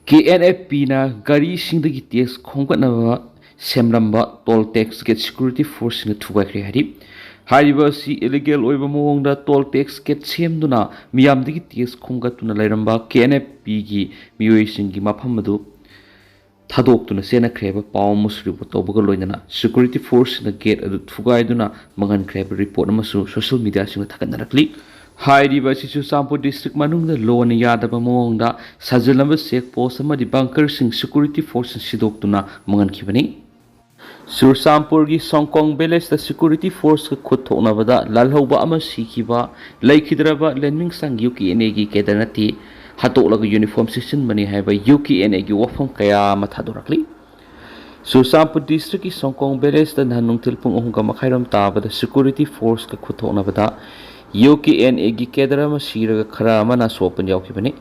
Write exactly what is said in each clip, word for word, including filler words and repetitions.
ꯀꯦ N F ꯄꯤꯅ ꯒꯥꯔꯤꯁꯤꯡꯗꯒꯤ tax ꯈꯣꯝꯒꯠꯅꯕ ꯁꯦꯝꯂꯝꯕ ꯇꯣꯜ ꯇꯦꯛꯁ ꯒꯦꯠ ꯁꯦꯀ꯭ꯌꯨꯔꯤꯇꯤ ꯐꯣꯔꯁꯁꯤꯡꯅ ꯊꯨꯒꯥꯏꯈ꯭ꯔꯦ ꯍꯥꯏꯔꯤ꯫ ꯍꯥꯏꯔꯤꯕ ꯑꯁꯤ ꯏꯂꯤꯒꯦꯜ ꯑꯣꯏꯕ ꯃꯑꯣꯡꯗ ꯇꯣꯜ ꯇꯦꯛꯁ ꯒꯦꯠ ꯁꯦꯝꯗꯨꯅ ꯃꯤꯌꯥꯝꯗꯒꯤ ꯇꯦꯛꯁ ꯈꯣꯝꯒꯠꯇꯨꯅ ꯂꯩꯔꯝꯕ ꯀꯦ ꯑꯦꯟ ꯑꯦꯐ ꯄꯤꯒꯤ ꯃꯤꯑꯣꯏꯁꯤꯡꯒꯤ ꯃꯐꯝ ꯑꯗꯨ ꯊꯥꯗꯣꯛꯇꯨꯅ ꯆꯦꯟꯅꯈ꯭ꯔꯦ ꯍꯥꯏꯕ ꯄꯥꯎ ꯑꯃꯁꯨ ꯔꯤꯄꯣꯔꯠ ꯇꯧꯕꯒ ꯂꯣꯏꯅꯅ ꯁꯦꯀ꯭ꯌꯨꯔꯤꯇꯤ ꯐꯣꯔꯁꯁꯤꯡꯅ ꯒꯦꯠ ꯑꯗꯨ ꯊꯨꯒꯥꯏꯗꯨꯅ ꯃꯥꯡꯍꯟꯈ꯭ꯔꯦ ꯍꯥꯏꯕ ꯔꯤꯄꯣꯔꯠ ꯑꯃꯁꯨ ꯁꯣꯁꯤꯌꯦꯜ ꯃꯤꯗꯤꯌꯥꯁꯤꯡꯗ ꯊꯥꯒꯠꯅꯔꯛꯂꯤ꯫ ꯍꯥꯏꯔꯤꯕ ꯑꯁꯤ ꯆꯨꯔꯆꯥꯟꯄꯨꯔ ꯗꯤꯁꯇ꯭ꯔꯤꯛ ꯃꯅꯨꯡꯗ ꯂꯣꯅ ꯌꯥꯗꯕ ꯃꯑꯣꯡꯗ ꯁꯥꯖꯤꯜꯂꯝꯕ ꯆꯦꯛ ꯄꯣꯁ ꯑꯃꯗꯤ ꯕꯪꯀꯔꯁꯤꯡ ꯁꯦꯀ꯭ꯌꯨꯔꯤꯇꯤ ꯐꯣꯔꯁꯁꯤꯡ ꯁꯤꯗꯣꯛꯇꯨꯅ ꯃꯥꯡꯍꯟꯈꯤꯕꯅꯤ꯫ ꯆꯨꯔꯆꯥꯟꯄꯨꯔꯒꯤ ꯁꯣꯡꯀꯣꯡ ꯚꯤꯂꯦꯖꯇ ꯁꯦꯀ꯭ꯌꯨꯔꯤꯇꯤ ꯐꯣꯔꯁꯀ ꯈꯨꯠ ꯊꯣꯛꯅꯕꯗ ꯂꯥꯜꯍꯧꯕ ꯑꯃ ꯁꯤꯈꯤꯕ, ꯂꯩꯈꯤꯗ꯭ꯔꯕ ꯂꯦꯟꯃꯤꯡꯁꯥꯡ ꯌꯨ ꯀꯦ ꯑꯦꯟ ꯑꯦꯒꯤ ꯀꯦꯗꯔ ꯅꯠꯇꯦ, ꯍꯥꯠꯇꯣꯛꯂꯒ ꯌꯨꯅꯤꯐꯣꯔꯝ ꯁꯦꯠꯆꯤꯟꯕꯅꯤ ꯍꯥꯏꯕ ꯌꯨ ꯀꯦ ꯑꯦꯟ ꯑꯦꯒꯤ ꯋꯥꯐꯝ ꯀꯌꯥ ꯑꯃ ꯊꯥꯗꯣꯔꯛꯂꯤ꯫ ꯆꯨꯔꯆꯥꯟꯄꯨꯔ ꯗꯤꯁꯇ꯭ꯔꯤꯛꯀꯤ ꯁꯣꯡꯀꯣꯡ ꯚꯤꯂꯦꯖꯇ ꯅꯍꯥꯟ ꯅꯨꯡꯊꯤꯜ ꯄꯨꯡ ꯑꯍꯨꯝꯒ ꯃꯈꯥꯏꯔꯣꯝ ꯇꯥꯕꯗ ꯁꯦꯀ꯭ꯌꯨꯔꯤꯇꯤ ꯐꯣꯔꯁꯀ ꯈꯨꯠ ꯊꯣꯛꯅꯕꯗ ꯌꯨ ꯀꯦ ꯑꯦꯟ ꯑꯦꯒꯤ ꯀꯦꯗꯔ ꯑꯃ ꯁꯤꯔꯒ ꯈꯔ ꯑꯃꯅ ꯑꯁꯣꯛ ꯑꯄꯟ ꯌꯥꯎꯈꯤꯕꯅꯤ꯫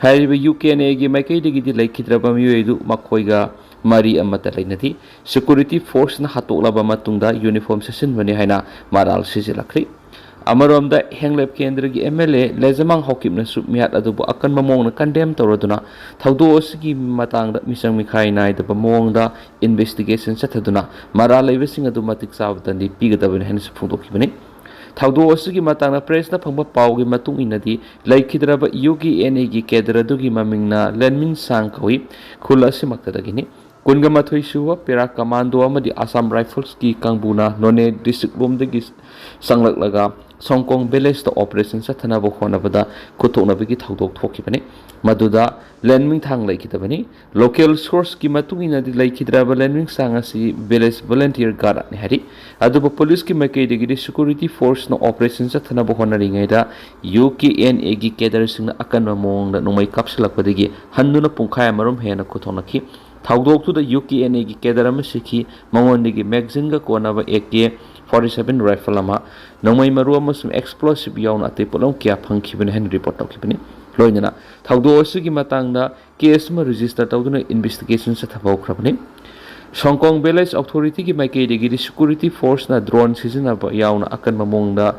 ꯍꯥꯏꯔꯤꯕ ꯌꯨ ꯀꯦ ꯑꯦꯟ ꯑꯦꯒꯤ ꯃꯥꯏꯀꯩꯗꯒꯤꯗꯤ ꯂꯩꯈꯤꯗ꯭ꯔꯕ ꯃꯤꯑꯣꯏ ꯑꯗꯨ ꯃꯈꯣꯏꯒ ꯃꯔꯤ ꯑꯃꯠꯇ ꯂꯩꯅꯗꯦ꯫ ꯁꯦꯀ꯭ꯌꯨꯔꯤꯇꯤ ꯐꯣꯔꯁꯅ ꯍꯥꯠꯇꯣꯛꯂꯕ ꯃꯇꯨꯡꯗ ꯌꯨꯅꯤꯐꯣꯔꯝ ꯁꯦꯠꯆꯤꯟꯕꯅꯤ ꯍꯥꯏꯅ ꯃꯔꯥꯜ ꯁꯤꯖꯤꯜꯂꯛꯈ꯭ꯔꯦ꯫ ꯑꯃꯔꯣꯝꯗ ꯍꯦꯡꯂꯦꯞ ꯀꯦꯟꯗ꯭ꯔꯒꯤ ꯑꯦꯝ ꯑꯦꯜ ꯑꯦ ꯂꯩꯖꯃꯥꯡ ꯍꯥꯎꯀꯤꯞꯅꯁꯨ ꯃꯤꯍꯥꯠ ꯑꯗꯨꯕꯨ ꯑꯀꯟꯕ ꯃꯑꯣꯡꯗ ꯀꯟꯗꯦꯝ ꯇꯧꯔꯗꯨꯅ ꯊꯧꯗꯣꯛ ꯑꯁꯤꯒꯤ ꯃꯇꯥꯡꯗ ꯃꯤꯆꯪ ꯃꯤꯈꯥꯏ ꯅꯥꯏꯗꯕ ꯃꯑꯣꯡꯗ ꯏꯟꯚꯦꯁꯇꯤꯒꯦꯁꯟ ꯆꯠꯊꯗꯨꯅ ꯃꯔꯥꯜ ꯂꯩꯕꯁꯤꯡ ꯑꯗꯨ ꯃꯇꯤꯛ ꯆꯥꯕ ꯗꯟꯗꯤ ꯄꯤꯒꯗꯕꯅꯤ ꯍꯥꯏꯅꯁꯨ ꯐꯣꯡꯗꯣꯛꯈꯤꯕꯅꯤ꯫ ꯊꯧꯗꯣꯛ ꯑꯁꯤꯒꯤ ꯃꯇꯥꯡꯗ ꯄ꯭ꯔꯦꯁꯅ ꯐꯪꯕ ꯄꯥꯎꯒꯤ ꯃꯇꯨꯡ ꯏꯟꯅꯗꯤ, ꯂꯩꯈꯤꯗ꯭ꯔꯕ ꯌꯨ ꯀꯦ ꯑꯦꯟ ꯑꯦꯒꯤ ꯀꯦꯗꯔ ꯑꯗꯨꯒꯤ ꯃꯃꯤꯡꯅ ꯂꯦꯟꯃꯤꯟ ꯁꯥꯡ ꯀꯧꯏ꯫ ꯈꯨꯜ ꯑꯁꯤꯃꯛꯇꯗꯒꯤꯅꯤ꯫ ꯀꯨꯟꯒ ꯃꯥꯊꯣꯏ ꯁꯨꯕ ꯄꯦꯔꯥ ꯀꯃꯥꯟꯗꯣ ꯑꯃꯗꯤ ꯑꯁꯥꯝ ꯔꯥꯏꯐꯜꯁꯀꯤ ꯀꯥꯡꯕꯨꯅ ꯅꯣꯅꯦ ꯗꯤꯁꯇ꯭ꯔꯤꯛ ꯂꯣꯝꯗꯒꯤ ꯆꯪꯂꯛꯂꯒ ꯁꯣꯡꯀꯣꯡ ꯚꯤꯂꯦꯖꯇ ꯑꯣꯄꯔꯦꯁꯟ ꯆꯠꯊꯅꯕ ꯍꯣꯠꯅꯕꯗ ꯈꯨꯠꯊꯣꯛꯅꯕꯒꯤ ꯊꯧꯗꯣꯛ ꯊꯣꯛꯈꯤꯕꯅꯤ꯫ ꯃꯗꯨꯗ ꯂꯦꯟꯃꯤꯡꯊꯥꯡ ꯂꯩꯈꯤꯗꯕꯅꯤ꯫ ꯂꯣꯀꯦꯜ ꯁꯣꯔꯁꯀꯤ ꯃꯇꯨꯡ ꯏꯟꯅꯗꯤ, ꯂꯩꯈꯤꯗ꯭ꯔꯕ ꯂꯦꯟꯃꯤꯡꯁꯥꯡ ꯑꯁꯤ ꯚꯤꯂꯦꯖ ꯚꯣꯂꯨꯟꯇꯤꯌꯔ ꯒꯥꯔꯗꯅꯤ ꯍꯥꯏꯔꯤ꯫ ꯑꯗꯨꯕꯨ ꯄꯨꯂꯤꯁꯀꯤ ꯃꯥꯏꯀꯩꯗꯒꯤꯗꯤ ꯁꯦꯀ꯭ꯌꯨꯔꯤꯇꯤ ꯐꯣꯔꯁꯅ ꯑꯣꯄꯔꯦꯁꯟ ꯆꯠꯊꯅꯕ ꯍꯣꯠꯅꯔꯤꯉꯩꯗ ꯌꯨ ꯀꯦ ꯑꯦꯟ ꯑꯦꯒꯤ ꯀꯦꯗꯔꯁꯤꯡꯅ ꯑꯀꯟꯕ ꯃꯑꯣꯡꯗ ꯅꯣꯡꯃꯩ ꯀꯥꯞꯁꯤꯜꯂꯛꯄꯗꯒꯤ ꯍꯟꯗꯨꯅ ꯄꯨꯡꯈꯥꯏ ꯑꯃꯔꯣꯝ ꯍꯦꯟꯅ ꯈꯨꯠꯊꯣꯛꯅꯈꯤ꯫ ꯊꯧꯗꯣꯛꯇꯨꯗ ꯌꯨ ꯀꯦ ꯑꯦꯟ ꯑꯦꯒꯤ ꯀꯦꯗꯔ ꯑꯃ ꯁꯤꯈꯤ꯫ ꯃꯉꯣꯟꯗꯒꯤ ꯃꯦꯒꯖꯤꯟꯒ ꯀꯣꯟꯅꯕ A K forty seven rifle ꯑꯃ, ꯅꯣꯡꯃꯩ ꯃꯔꯨ ꯑꯃꯁꯨꯡ ꯑꯦꯛꯁꯄ꯭ꯂꯣꯁꯤꯚ ꯌꯥꯎꯅ ꯑꯇꯩ ꯄꯣꯠꯂꯝ ꯀꯌꯥ ꯐꯪꯈꯤꯕꯅꯤ ꯍꯥꯏꯅ ꯔꯤꯄꯣꯔꯠ ꯇꯧꯈꯤꯕꯅꯤ꯫ ꯂꯣꯏꯅꯅ ꯊꯧꯗꯣꯛ ꯑꯁꯤꯒꯤ ꯃꯇꯥꯡꯗ ꯀꯦꯁ ꯑꯃ ꯔꯦꯖꯤꯁꯇꯔ ꯇꯧꯗꯨꯅ ꯏꯟꯚꯦꯁꯇꯤꯒꯦꯁꯟ ꯆꯠꯊꯕ ꯍꯧꯈ꯭ꯔꯕꯅꯤ꯫ ꯁꯣꯡꯀꯣꯡ ꯚꯤꯂꯦꯖ ꯑꯣꯊꯣꯔꯤꯇꯤꯒꯤ ꯃꯥꯏꯀꯩꯗꯒꯤꯗꯤ ꯁꯦꯀ꯭ꯌꯨꯔꯤꯇꯤ ꯐꯣꯔꯁꯅ ꯗ꯭ꯔꯣꯟ ꯁꯤꯖꯤꯟꯅꯕ ꯌꯥꯎꯅ ꯑꯀꯟꯕ ꯃꯑꯣꯡꯗ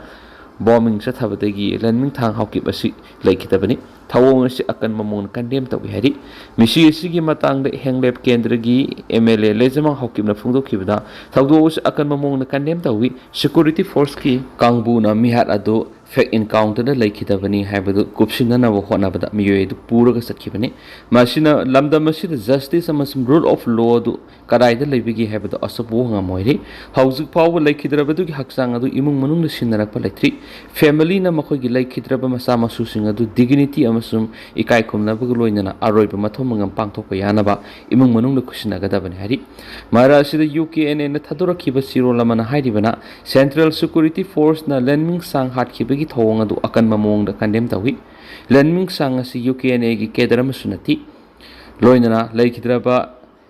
ꯕꯣꯝꯕꯤꯡ ꯆꯠꯊꯕꯗꯒꯤ ꯂꯟꯃꯤꯡꯊꯥꯡ ꯍꯥꯎꯀꯤꯞ ꯑꯁꯤ ꯂꯩꯈꯤꯗꯕꯅꯤ꯫ ꯊꯧꯑꯣꯡ ꯑꯁꯤ ꯑꯀꯟꯕ ꯃꯑꯣꯡꯗ ꯀꯟꯗꯦꯝ ꯇꯧꯏ ꯍꯥꯏꯔꯤ꯫ ꯃꯤꯁꯤ ꯑꯁꯤꯒꯤ ꯃꯇꯥꯡꯗ ꯍꯦꯡꯂꯦꯞ ꯀꯦꯟꯗ꯭ꯔꯒꯤ ꯑꯦꯝ ꯑꯦꯜ ꯑꯦ ꯂꯩꯖꯃꯥꯡ ꯍꯥꯎꯀꯤꯞꯅ ꯐꯣꯡꯗꯣꯛꯈꯤꯕꯗ, ꯊꯧꯗꯣꯛ ꯑꯁꯤ ꯑꯀꯟꯕ ꯃꯑꯣꯡꯗ ꯀꯟꯗꯦꯝ ꯇꯧꯏ꯫ ꯁꯦꯀ꯭ꯌꯨꯔꯤꯇꯤ ꯐꯣꯔꯁꯀꯤ ꯀꯥꯡꯕꯨꯅ ꯃꯤꯍꯥꯠ ꯑꯗꯨ ꯐꯦꯛ ꯏꯟꯀꯥꯎꯟꯇꯔꯗ ꯂꯩꯈꯤꯗꯕꯅꯤ ꯍꯥꯏꯕꯗꯨ ꯀꯨꯞꯁꯤꯟꯅꯅꯕ ꯍꯣꯠꯅꯕꯗ ꯃꯤꯑꯣꯏ ꯑꯗꯨ ꯄꯨꯔꯒ ꯆꯠꯈꯤꯕꯅꯤ꯫ ꯃꯁꯤꯅ ꯂꯝꯗꯝ ꯑꯁꯤꯗ ꯖꯁꯇꯤꯁ ꯑꯃꯁꯨꯡ ꯔꯨꯜ ꯑꯣꯐ ꯂꯣ ꯑꯗꯨ ꯀꯗꯥꯏꯗ ꯂꯩꯕꯒꯦ ꯍꯥꯏꯕꯗꯨ ꯑꯆꯧꯕ ꯋꯥꯍꯪ ꯑꯃ ꯑꯣꯏꯔꯤ꯫ ꯍꯧꯖꯤꯛ ꯐꯥꯎꯕ ꯂꯩꯈꯤꯗ꯭ꯔꯕꯗꯨꯒꯤ ꯍꯛꯆꯥꯡ ꯑꯗꯨ ꯏꯃꯨꯡ ꯃꯅꯨꯡꯅ ꯁꯤꯟꯅꯔꯛꯄ ꯂꯩꯇ꯭ꯔꯤ꯫ ꯐꯦꯃꯤꯂꯤꯅ ꯃꯈꯣꯏꯒꯤ ꯂꯩꯈꯤꯗ꯭ꯔꯕ ꯃꯆꯥ ꯃꯁꯨꯁꯤꯡ ꯑꯗꯨ ꯗꯤꯒꯅꯤꯇꯤ ꯑꯃꯁꯨꯡ ꯏꯀꯥꯏ ꯈꯨꯝꯅꯕꯒ ꯂꯣꯏꯅꯅ ꯑꯔꯣꯏꯕ ꯃꯊꯧ ꯃꯉꯝ ꯄꯥꯡꯊꯣꯛꯄ ꯌꯥꯅꯕ ꯏꯃꯨꯡ ꯃꯅꯨꯡꯅ ꯈꯨꯠꯁꯤꯟꯅꯒꯗꯕꯅꯤ ꯍꯥꯏꯔꯤ꯫ ꯃꯔꯛ ꯑꯁꯤꯗ ꯌꯨ ꯀꯦ ꯑꯦꯟ ꯑꯦꯅ ꯊꯥꯗꯣꯔꯛꯈꯤꯕ ꯆꯦꯔꯣꯜ ꯑꯃꯅ ꯍꯥꯏꯔꯤꯕꯅ, ꯁꯦꯟꯇ꯭ꯔꯦꯜ ꯁꯦꯀ꯭ꯌꯨꯔꯤꯇꯤ ꯐꯣꯔꯁꯅ ꯂꯟꯃꯤꯡꯁꯥꯡ ꯍꯥꯠꯈꯤꯕꯒꯤ ꯊꯧꯑꯣꯡ ꯑꯗꯨ ꯑꯀꯟꯕ ꯃꯑꯣꯡꯗ ꯀꯟꯗꯦꯝ ꯇꯧꯏ꯫ ꯂꯟꯃꯤꯡꯁꯥꯡ ꯑꯁꯤ ꯌꯨ ꯀꯦ ꯑꯦꯟ ꯑꯦꯒꯤ ꯀꯦꯗꯔ ꯑꯃꯁꯨ ꯅꯠꯇꯦ꯫ ꯂꯣꯏꯅꯅ ꯂꯩꯈꯤꯗ꯭ꯔꯕ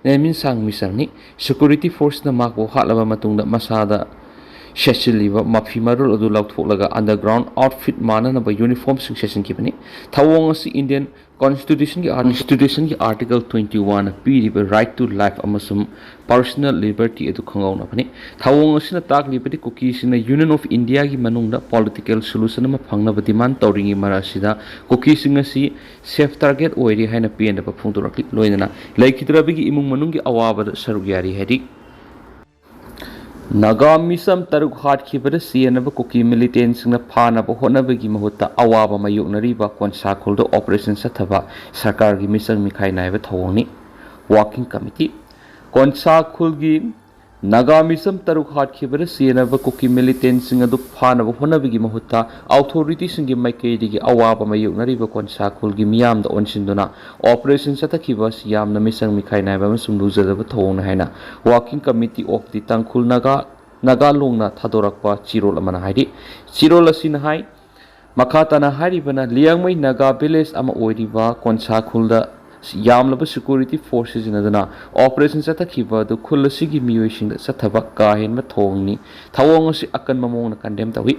ꯂꯟꯃꯤꯡꯁꯥꯡ ꯃꯤꯆꯪꯅꯤ꯫ ꯁꯦꯀ꯭ꯌꯨꯔꯤꯇꯤ ꯐꯣꯔꯁꯅ ꯃꯍꯥꯛꯄꯨ ꯍꯥꯠꯂꯕ ꯃꯇꯨꯡꯗ ꯃꯁꯥꯗ ꯁꯦꯠꯆꯤꯜꯂꯤꯕ ꯃꯐꯤ ꯃꯔꯣꯜ ꯑꯗꯨ ꯂꯧꯊꯣꯛꯂꯒ ꯑꯟꯗꯔꯒ꯭ꯔꯥꯎꯟ ꯑꯥꯎꯠꯐꯤꯠ ꯃꯥꯟꯅꯅꯕ ꯌꯨꯅꯤꯐꯣꯔꯝꯁꯤꯡ ꯁꯦꯠꯆꯤꯟꯈꯤꯕꯅꯤ꯫ ꯊꯧꯑꯣꯡ ꯑꯁꯤ ꯏꯟꯗꯤꯌꯟ ꯀꯣꯟꯁꯇꯤꯇ꯭ꯌꯨꯁꯟꯒꯤ ꯑꯥꯔ-, ꯀꯣꯟꯁꯇꯤꯇ꯭ꯌꯨꯁꯟꯒꯤ ꯑꯥꯔꯇꯤꯀꯜ ꯇ꯭ꯋꯦꯟꯇꯤ ꯋꯥꯟꯅ ꯄꯤꯔꯤꯕ ꯔꯥꯏꯠ ꯇꯨ ꯂꯥꯏꯐ ꯑꯃꯁꯨꯡ ꯄꯔꯁꯣꯅꯦꯜ ꯂꯤꯕꯔꯇꯤ ꯑꯗꯨ ꯈꯪꯍꯧꯅꯕꯅꯤ꯫ ꯊꯧꯑꯣꯡ ꯑꯁꯤꯅ ꯇꯥꯛꯂꯤꯕꯗꯤ ꯀꯨꯀꯤꯁꯤꯡꯅ ꯌꯨꯅꯤꯌꯟ ꯑꯣꯐ ꯏꯟꯗꯤꯌꯥꯒꯤ ꯃꯅꯨꯡꯗ ꯄꯣꯂꯤꯇꯤꯀꯦꯜ ꯁꯣꯂꯨꯁꯟ ꯑꯃ ꯐꯪꯅꯕ ꯗꯤꯃꯥꯟ ꯇꯧꯔꯤꯉꯩ ꯃꯔꯛ ꯑꯁꯤꯗ ꯀꯨꯀꯤꯁꯤꯡ ꯑꯁꯤ ꯁꯦꯐ ꯇꯥꯔꯒꯦꯠ ꯑꯣꯏꯔꯤ ꯍꯥꯏꯅ ꯄꯦꯟꯗꯕ ꯐꯣꯡꯗꯣꯔꯛꯂꯤ꯫ ꯂꯣꯏꯅꯅ ꯂꯩꯈꯤꯗ꯭ꯔꯕꯒꯤ ꯏꯃꯨꯡ ꯃꯅꯨꯡꯒꯤ ꯑꯋꯥꯕꯗ ꯁꯔꯨꯛ ꯌꯥꯔꯤ ꯍꯥꯏꯔꯤ꯫ ꯅꯥꯒꯥ ꯃꯤꯆꯝ ꯇꯔꯨꯛ ꯍꯥꯠꯈꯤꯕꯗ ꯆꯦꯟꯅꯕ ꯀꯨꯀꯤ ꯃꯤꯂꯤꯇꯦꯟꯁꯤꯡꯅ ꯐꯥꯅꯕ ꯍꯣꯠꯅꯕꯒꯤ ꯃꯍꯨꯠꯇ ꯑꯋꯥꯕ ꯃꯥꯌꯣꯛꯅꯔꯤꯕ ꯀꯣꯟꯁꯥ ꯈꯨꯜꯗ ꯑꯣꯄꯔꯦꯁꯟ ꯆꯠꯊꯕ ꯁꯔꯀꯥꯔꯒꯤ ꯃꯤꯆꯪ ꯃꯤꯈꯥꯏ ꯅꯥꯏꯕ ꯊꯧꯑꯣꯡꯅꯤ꯫ Working committee. ꯀꯣꯟꯁꯥ ꯈꯨꯜꯒꯤ ꯅꯥꯒꯥ ꯃꯤꯆꯝ ꯇꯔꯨꯛ ꯍꯥꯠꯈꯤꯕꯗ ꯆꯦꯟꯅꯕ ꯀꯨꯀꯤ ꯃꯤꯂꯤꯇꯦꯟꯁꯤꯡ ꯑꯗꯨ ꯐꯥꯅꯕ ꯍꯣꯠꯅꯕꯒꯤ ꯃꯍꯨꯠꯇ ꯑꯣꯊꯣꯔꯤꯇꯤꯁꯤꯡꯒꯤ ꯃꯥꯏꯀꯩꯗꯒꯤ ꯑꯋꯥꯕ ꯃꯥꯌꯣꯛꯅꯔꯤꯕ ꯀꯣꯟꯁꯥ ꯈꯨꯜꯒꯤ ꯃꯤꯌꯥꯝꯗ ꯑꯣꯟꯁꯤꯟꯗꯨꯅ ꯑꯣꯄꯔꯦꯁꯟ ꯆꯠꯊꯈꯤꯕ ꯑꯁꯤ ꯌꯥꯝꯅ ꯃꯤꯆꯪ ꯃꯤꯈꯥꯏ ꯅꯥꯏꯕ ꯑꯃꯁꯨꯡ ꯂꯨꯖꯗꯕ ꯊꯧꯑꯣꯡꯅꯤ ꯍꯥꯏꯅ ꯋꯥꯔꯀꯤꯡ ꯀꯃꯤꯇꯤ ꯑꯣꯐ ꯗꯤ ꯇꯥꯡꯈꯨꯜ ꯅꯥꯒꯥ, ꯅꯥꯒꯥ ꯂꯣꯡꯅ ꯊꯥꯗꯣꯔꯛꯄ ꯆꯦꯔꯣꯜ ꯑꯃꯅ ꯍꯥꯏꯔꯤ꯫ ꯆꯦꯔꯣꯜ ꯑꯁꯤꯅ ꯍꯥꯏ, ꯃꯈꯥ ꯇꯥꯅ ꯍꯥꯏꯔꯤꯕꯅ, ꯂꯤꯌꯥꯡꯃꯩ ꯅꯥꯒꯥ ꯚꯤꯂꯦꯖ ꯑꯃ ꯑꯣꯏꯔꯤꯕ ꯀꯣꯟꯁꯥ ꯈꯨꯜꯗ ꯌꯥꯝꯂꯕ ꯁꯦꯀ꯭ꯌꯨꯔꯤꯇꯤ ꯐꯣꯔꯁ ꯁꯤꯖꯤꯟꯅꯗꯨꯅ ꯑꯣꯄꯔꯦꯁꯟ ꯆꯠꯊꯈꯤꯕ ꯑꯗꯨ ꯈꯨꯜ ꯑꯁꯤꯒꯤ ꯃꯤꯑꯣꯏꯁꯤꯡꯗ ꯆꯠꯊꯕ ꯀꯥ ꯍꯦꯟꯕ ꯊꯧꯑꯣꯡꯅꯤ꯫ ꯊꯧꯑꯣꯡ ꯑꯁꯤ ꯑꯀꯟꯕ ꯃꯑꯣꯡꯗ ꯀꯟꯗꯦꯝ ꯇꯧꯏ꯫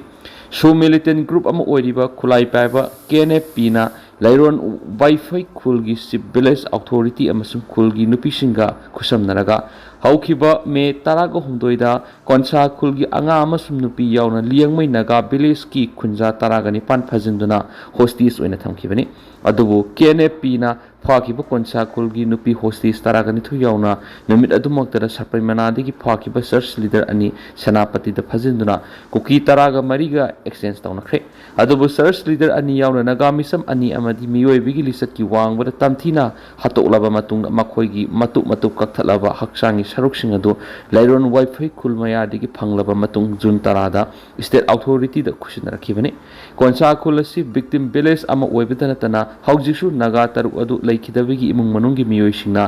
ꯁꯨ ꯃꯤꯂꯤꯇꯦꯟ ꯒ꯭ꯔꯨꯞ ꯑꯃ ꯑꯣꯏꯔꯤꯕ ꯈꯨꯠꯂꯥꯏ ꯄꯥꯏꯕ ꯀꯦ ꯑꯦꯟ ꯑꯦꯐ ꯄꯤꯅ ꯂꯩꯔꯣꯟ ꯋꯥꯏꯐꯩ ꯈꯨꯜꯒꯤ ꯆꯤꯞ ꯚꯤꯂꯦꯖ ꯑꯣꯊꯣꯔꯤꯇꯤ ꯑꯃꯁꯨꯡ ꯈꯨꯜꯒꯤ ꯅꯨꯄꯤꯁꯤꯡꯒ ꯈꯨꯠꯁꯝꯅꯔꯒ ꯍꯧꯈꯤꯕ ꯃꯦ ꯇꯔꯥꯒ ꯍꯨꯝꯗꯣꯏꯗ ꯀꯣꯟꯁꯥ ꯈꯨꯜꯒꯤ ꯑꯉꯥꯡ ꯑꯃꯁꯨꯡ ꯅꯨꯄꯤ ꯌꯥꯎꯅ ꯂꯤꯌꯥꯡꯃꯩ ꯅꯥꯒꯥ ꯚꯤꯂꯦꯖꯀꯤ ꯈꯨꯟꯖꯥ ꯇꯔꯥꯒ ꯅꯤꯄꯥꯟ ꯐꯥꯖꯤꯟꯗꯨꯅ ꯍꯣꯁꯇꯦꯖ ꯑꯣꯏꯅ ꯊꯝꯈꯤꯕꯅꯤ꯫ ꯑꯗꯨꯕꯨ ꯀꯦ ꯑꯦꯟ ꯑꯦꯐ ꯄꯤꯅ ꯐꯥꯈꯤꯕ ꯀꯣꯟꯁꯥ ꯈꯨꯜꯒꯤ ꯅꯨꯄꯤ ꯍꯣꯁꯇꯦꯖ ꯇꯔꯥꯒ ꯅꯤꯊꯣꯏ ꯌꯥꯎꯅ ꯅꯨꯃꯤꯠ ꯑꯗꯨꯃꯛꯇꯗ ꯁꯄ꯭ꯔꯩ ꯃꯅꯥꯗꯒꯤ ꯐꯥꯈꯤꯕ ꯆꯔꯆ ꯂꯤꯗꯔ ꯑꯅꯤ ꯁꯦꯅꯥꯄꯇꯤꯗ ꯐꯥꯖꯤꯟꯗꯨꯅ ꯀꯨꯀꯤ ꯇꯔꯥꯒ ꯃꯔꯤꯒ ꯑꯦꯛꯁꯆꯦꯟꯖ ꯇꯧꯅꯈ꯭ꯔꯦ꯫ ꯑꯗꯨꯕꯨ ꯆꯔꯆ ꯂꯤꯗꯔ ꯑꯅꯤ ꯌꯥꯎꯅ ꯅꯥꯒꯥ ꯃꯤꯁꯝ ꯑꯅꯤ ꯑꯃꯗꯤ ꯃꯤꯑꯣꯏꯕꯒꯤ ꯂꯤꯆꯠꯀꯤ ꯋꯥꯡꯃꯗ ꯇꯝꯊꯤꯅ ꯍꯥꯠꯇꯣꯛꯂꯕ ꯃꯇꯨꯡꯗ ꯃꯈꯣꯏꯒꯤ ꯃꯇꯨꯞ ꯃꯇꯨꯞ ꯀꯛꯊꯠꯂꯕ ꯍꯛꯆꯥꯡꯒꯤ ꯁꯔꯨꯛꯁꯤꯡ ꯑꯗꯨ ꯂꯩꯔꯣꯟ ꯋꯥꯏꯐꯩ ꯈꯨꯜ ꯃꯌꯥꯗꯒꯤ ꯐꯪꯂꯕ ꯃꯇꯨꯡ ꯖꯨꯟ ꯇꯔꯥꯗ ꯁ꯭ꯇꯦꯠ ꯑꯣꯊꯣꯔꯤꯇꯤꯗ ꯈꯨꯠꯁꯤꯟꯅꯔꯛꯈꯤꯕꯅꯤ꯫ ꯀꯣꯟꯁꯥ ꯈꯨꯜ ꯑꯁꯤ ꯚꯤꯛꯇꯤꯝ ꯚꯤꯂꯦꯖ ꯑꯃ ꯑꯣꯏꯕꯇ ꯅꯠꯇꯅ ꯍꯧꯖꯤꯛꯁꯨ ꯅꯥꯒꯥ ꯇꯔꯨꯛ ꯑꯗꯨ ꯂꯩꯈꯤꯗꯕꯒꯤ ꯏꯃꯨꯡ ꯃꯅꯨꯡꯒꯤ ꯃꯤꯑꯣꯏꯁꯤꯡꯅ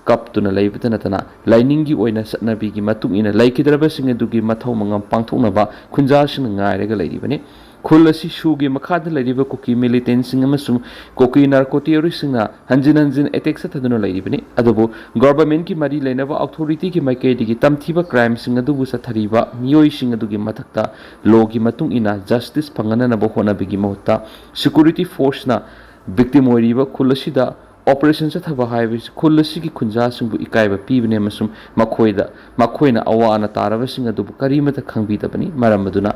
ꯀꯞꯇꯨꯅ ꯂꯩꯕꯇ ꯅꯠꯇꯅ ꯂꯥꯏꯅꯤꯡꯒꯤ ꯑꯣꯏꯅ ꯆꯠꯅꯕꯤꯒꯤ ꯃꯇꯨꯡ ꯏꯟꯅ ꯂꯩꯈꯤꯗ꯭ꯔꯕꯁꯤꯡ ꯑꯗꯨꯒꯤ ꯃꯊꯧ ꯃꯉꯝ ꯄꯥꯡꯊꯣꯛꯅꯕ ꯈꯨꯟꯖꯥꯁꯤꯡꯅ ꯉꯥꯏꯔꯒ ꯂꯩꯔꯤꯕꯅꯤ꯫ ꯈꯨꯜ ꯑꯁꯤ ꯁꯨꯒꯤ ꯃꯈꯥꯗ ꯂꯩꯔꯤꯕ ꯀꯨꯀꯤ ꯃꯤꯂꯤꯇꯦꯟꯁꯤꯡ ꯑꯃꯁꯨꯡ ꯀꯨꯀꯤ ꯅꯥꯔꯀꯣ ꯇꯦꯔꯣꯔꯤꯁꯁꯤꯡꯅ ꯍꯟꯖꯤꯟ ꯍꯟꯖꯤꯟ ꯑꯦꯇꯦꯛ ꯆꯠꯊꯗꯨꯅ ꯂꯩꯔꯤꯕꯅꯤ꯫ ꯑꯗꯨꯕꯨ ꯒꯣꯚꯔꯟꯃꯦꯟꯠꯀꯤ ꯃꯔꯤ ꯂꯩꯅꯕ ꯑꯣꯊꯣꯔꯤꯇꯤꯒꯤ ꯃꯥꯏꯀꯩꯗꯒꯤ ꯇꯝꯊꯤꯕ ꯀ꯭ꯔꯥꯏꯝꯁꯤꯡ ꯑꯗꯨꯕꯨ ꯆꯠꯊꯔꯤꯕ ꯃꯤꯑꯣꯏꯁꯤꯡ ꯑꯗꯨꯒꯤ ꯃꯊꯛꯇ ꯂꯣꯒꯤ ꯃꯇꯨꯡ ꯏꯟꯅ ꯖꯁꯇꯤꯁ ꯐꯪꯍꯟꯅꯅꯕ ꯍꯣꯠꯅꯕꯒꯤ ꯃꯍꯨꯠꯇ ꯁꯦꯀ꯭ꯌꯨꯔꯤꯇꯤ ꯐꯣꯔꯁꯅ ꯚꯤꯛꯇꯤꯝ ꯑꯣꯏꯔꯤꯕ ꯈꯨꯜ ꯑꯁꯤꯗ ꯑꯣꯄꯔꯦꯁꯟ ꯆꯠꯊꯕ ꯍꯥꯏꯕꯁꯤ ꯈꯨꯜ ꯑꯁꯤꯒꯤ ꯈꯨꯟꯖꯥꯁꯤꯡꯕꯨ ꯏꯀꯥꯏꯕ ꯄꯤꯕꯅꯤ ꯑꯃꯁꯨꯡ ꯃꯈꯣꯏꯗ, ꯃꯈꯣꯏꯅ ꯑꯋꯥ ꯑꯅꯥ ꯇꯥꯔꯕꯁꯤꯡ ꯑꯗꯨꯕꯨ ꯀꯔꯤꯃꯠꯇ ꯈꯪꯕꯤꯗꯕꯅꯤ꯫ ꯃꯔꯝ ꯑꯗꯨꯅ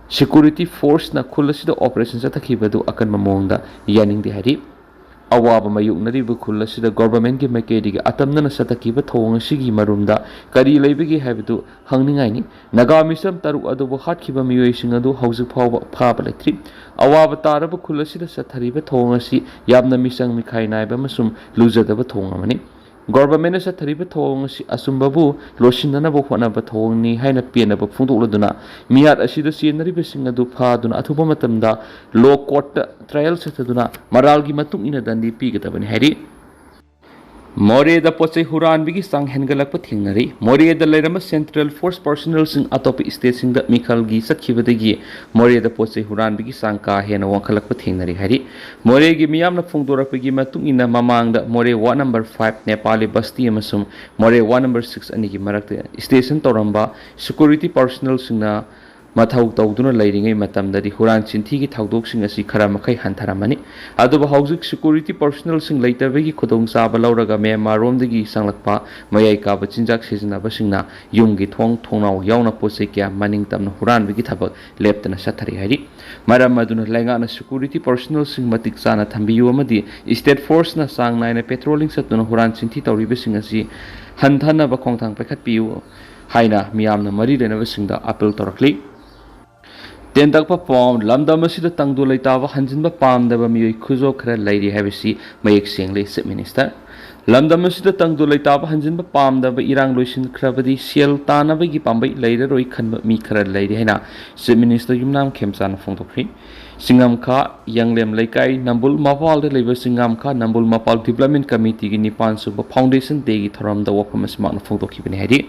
ꯁꯦꯀ꯭ꯌꯨꯔꯤꯇꯤ ꯐꯣꯔꯁꯅ ꯈꯨꯜ ꯑꯁꯤꯗ ꯑꯣꯄꯔꯦꯁꯟ ꯆꯠꯊꯈꯤꯕ ꯑꯗꯨ ꯑꯀꯟꯕ ꯃꯑꯣꯡꯗ ꯌꯥꯅꯤꯡꯗꯦ ꯍꯥꯏꯔꯤ꯫ ꯑꯋꯥꯕ ꯃꯥꯌꯣꯛꯅꯔꯤꯕ ꯈꯨꯜ ꯑꯁꯤꯗ ꯒꯣꯚꯔꯟꯃꯦꯟꯠꯀꯤ ꯃꯥꯏꯀꯩꯗꯒꯤ ꯑꯇꯝꯅꯅ ꯆꯠꯊꯈꯤꯕ ꯊꯧꯑꯣꯡ ꯑꯁꯤꯒꯤ ꯃꯔꯨꯝꯗ ꯀꯔꯤ ꯂꯩꯕꯒꯦ ꯍꯥꯏꯕꯗꯨ ꯍꯪꯅꯤꯡꯉꯥꯏꯅꯤ꯫ ꯅꯥꯒꯥ ꯃꯤꯁꯝ ꯇꯔꯨꯛ ꯑꯗꯨꯕꯨ ꯍꯥꯠꯈꯤꯕ ꯃꯤꯑꯣꯏꯁꯤꯡ ꯑꯗꯨ ꯍꯧꯖꯤꯛ ꯐꯥꯎꯕ ꯐꯥꯕ ꯂꯩꯇ꯭ꯔꯤ꯫ ꯑꯋꯥꯕ ꯇꯥꯔꯕ ꯈꯨꯜ ꯑꯁꯤꯗ ꯆꯠꯊꯔꯤꯕ ꯊꯧꯑꯣꯡ ꯑꯁꯤ ꯌꯥꯝꯅ ꯃꯤꯆꯪ ꯃꯤꯈꯥꯏ ꯅꯥꯏꯕ ꯑꯃꯁꯨꯡ ꯂꯨꯖꯗꯕ ꯊꯧꯑꯣꯡ ꯑꯃꯅꯤ꯫ ꯒꯣꯚꯔꯟꯃꯦꯟꯠꯅ ꯆꯠꯊꯔꯤꯕ ꯊꯧꯑꯣꯡ ꯑꯁꯤ ꯑꯆꯨꯝꯕꯕꯨ ꯂꯣꯠꯁꯤꯟꯅꯅꯕ ꯍꯣꯠꯅꯕ ꯊꯧꯑꯣꯡꯅꯤ ꯍꯥꯏꯅ ꯄꯦꯟꯅꯕ ꯐꯣꯡꯗꯣꯛꯂꯗꯨꯅ ꯃꯤꯍꯥꯠ ꯑꯁꯤꯗ ꯆꯦꯟꯅꯔꯤꯕꯁꯤꯡ ꯑꯗꯨ ꯐꯥꯗꯨꯅ ꯑꯊꯨꯕ ꯃꯇꯝꯗ ꯂꯣ ꯀꯣꯔꯠꯇ ꯇ꯭ꯔꯥꯏꯌꯦꯜ ꯆꯠꯊꯗꯨꯅ ꯃꯔꯥꯜꯒꯤ ꯃꯇꯨꯡ ꯏꯟꯅ ꯗꯟꯗꯤ ꯄꯤꯒꯗꯕꯅꯤ ꯍꯥꯏꯔꯤ꯫ ꯃꯣꯔꯦꯗ ꯄꯣꯠ ꯆꯩ ꯍꯨꯔꯥꯟꯕꯒꯤ ꯆꯥꯡ ꯍꯦꯟꯒꯠꯂꯛꯄ ꯊꯦꯡꯅꯔꯤ꯫ ꯃꯣꯔꯦꯗ ꯂꯩꯔꯝꯕ ꯁꯦꯟꯇ꯭ꯔꯦꯜ ꯐꯣꯔꯁ ꯄꯔꯁꯣꯅꯦꯜꯁꯤꯡ ꯑꯇꯣꯞꯄ ꯁ꯭ꯇꯦꯠꯁꯤꯡꯗ ꯃꯤꯈꯜꯒꯤ ꯆꯠꯈꯤꯕꯗꯒꯤ ꯃꯣꯔꯦꯗ ꯄꯣꯠ ꯆꯩ ꯍꯨꯔꯥꯟꯕꯒꯤ ꯆꯥꯡ ꯀꯥ ꯍꯦꯟꯅ ꯋꯥꯡꯈꯠꯂꯛꯄ ꯊꯦꯡꯅꯔꯤ ꯍꯥꯏꯔꯤ꯫ ꯃꯣꯔꯦꯒꯤ ꯃꯤꯌꯥꯝꯅ ꯐꯣꯡꯗꯣꯔꯛꯄꯒꯤ ꯃꯇꯨꯡ ꯏꯟꯅ ꯃꯃꯥꯡꯗ ꯃꯣꯔꯦ ꯋꯥꯔꯗ ꯅꯝꯕꯔ ꯐꯥꯏꯚ ꯅꯦꯄꯥꯂꯤ ꯕꯁꯇꯤ ꯑꯃꯁꯨꯡ ꯃꯣꯔꯦ ꯋꯥꯔꯗ ꯅꯝꯕꯔ ꯁꯤꯛꯁ ꯑꯅꯤꯒꯤ ꯃꯔꯛꯇ ꯁ꯭ꯇꯦꯁꯟ ꯇꯧꯔꯝꯕ ꯁꯦꯀ꯭ꯌꯨꯔꯤꯇꯤ ꯄꯔꯁꯣꯅꯦꯜꯁꯤꯡꯅ ꯃꯊꯧ ꯇꯧꯗꯨꯅ ꯂꯩꯔꯤꯉꯩ ꯃꯇꯝꯗꯗꯤ ꯍꯨꯔꯥꯟ ꯆꯤꯟꯊꯤꯒꯤ ꯊꯧꯗꯣꯛꯁꯤꯡ ꯑꯁꯤ ꯈꯔ ꯃꯈꯩ ꯍꯟꯊꯔꯝꯃꯅꯤ꯫ ꯑꯗꯨꯕꯨ ꯍꯧꯖꯤꯛ security personnelꯁꯤꯡ ꯂꯩꯇꯕꯒꯤ ꯈꯨꯗꯣꯡꯆꯥꯕ ꯂꯧꯔꯒ ꯃ꯭ꯌꯥꯟꯃꯥꯔꯔꯣꯝꯗꯒꯤ ꯆꯪꯂꯛꯄ ꯃꯌꯥꯏ ꯀꯥꯕ ꯆꯤꯟꯖꯥꯛ ꯁꯤꯖꯤꯟꯅꯕꯁꯤꯡꯅ ꯌꯨꯝꯒꯤ ꯊꯣꯡ ꯊꯣꯡꯅꯥꯎ ꯌꯥꯎꯅ ꯄꯣꯠ ꯆꯩ ꯀꯌꯥ ꯃꯅꯤꯡ ꯇꯝꯅ ꯍꯨꯔꯥꯟꯕꯒꯤ ꯊꯕꯛ ꯂꯦꯞꯇꯅ ꯆꯠꯊꯔꯤ ꯍꯥꯏꯔꯤ꯫ ꯃꯔꯝ ꯑꯗꯨꯅ ꯂꯩꯉꯥꯛꯅ security personnelꯁꯤꯡ ꯃꯇꯤꯛ ꯆꯥꯅ ꯊꯝꯕꯤꯌꯨ ꯑꯃꯗꯤ state forceꯅ ꯆꯥꯡ ꯅꯥꯏꯅ patrolling ꯆꯠꯇꯨꯅ ꯍꯨꯔꯥꯟ ꯆꯤꯟꯊꯤ ꯇꯧꯔꯤꯕꯁꯤꯡ ꯑꯁꯤ ꯍꯟꯊꯅꯕ ꯈꯣꯡꯊꯥꯡ ꯄꯥꯏꯈꯠꯄꯤꯌꯨ ꯍꯥꯏꯅ ꯃꯤꯌꯥꯝꯅ ꯃꯔꯤ ꯂꯩꯅꯕꯁꯤꯡꯗ appeal ꯇꯧꯔꯛꯂꯤ꯫ ꯇꯦꯟꯇꯛꯄ ꯄꯥꯎ: ꯂꯝꯗꯝ ꯑꯁꯤꯗ ꯇꯪꯗꯨ ꯂꯩꯇꯥꯕ ꯍꯟꯖꯤꯟꯕ ꯄꯥꯝꯗꯕ ꯃꯤꯑꯣꯏ ꯈꯨꯖꯣꯞ ꯈꯔ ꯂꯩꯔꯤ ꯍꯥꯏꯕꯁꯤ ꯃꯌꯦꯛ ꯁꯦꯡꯂꯦ꯫ Chief Minister, ꯂꯝꯗꯝ ꯑꯁꯤꯗ ꯇꯪꯗꯨ ꯂꯩꯇꯥꯕ ꯍꯟꯖꯤꯟꯕ ꯄꯥꯝꯗꯕ, ꯏꯔꯥꯡ ꯂꯣꯏꯁꯤꯟꯈ꯭ꯔꯕꯗꯤ ꯁꯦꯜ ꯇꯥꯟꯅꯕꯒꯤ ꯄꯥꯝꯕꯩ ꯂꯩꯔꯔꯣꯏ ꯈꯟꯕ ꯃꯤ ꯈꯔ ꯂꯩꯔꯤ ꯍꯥꯏꯅ Chief Minister ꯌꯨꯝꯅꯥꯝ ꯈꯦꯝꯆꯥꯅ ꯐꯣꯡꯗꯣꯛꯈ꯭ꯔꯤ꯫ ꯆꯤꯡꯉꯝꯈꯥ, ꯌꯥꯡꯂꯦꯝ ꯂꯩꯀꯥꯏ, ꯅꯝꯕꯨꯜ ꯃꯄꯥꯜꯗ ꯂꯩꯕ ꯆꯤꯡꯉꯝꯈꯥ ꯅꯝꯕꯨꯜ ꯃꯄꯥꯜ Development Committeeꯒꯤ ꯅꯤꯄꯥꯟ ꯁꯨꯕ Foundation Dayꯒꯤ ꯊꯧꯔꯝꯗ ꯋꯥꯐꯝ ꯑꯁꯤ ꯃꯍꯥꯛꯅ ꯐꯣꯡꯗꯣꯛꯈꯤꯕꯅꯤ ꯍꯥꯏꯔꯤ꯫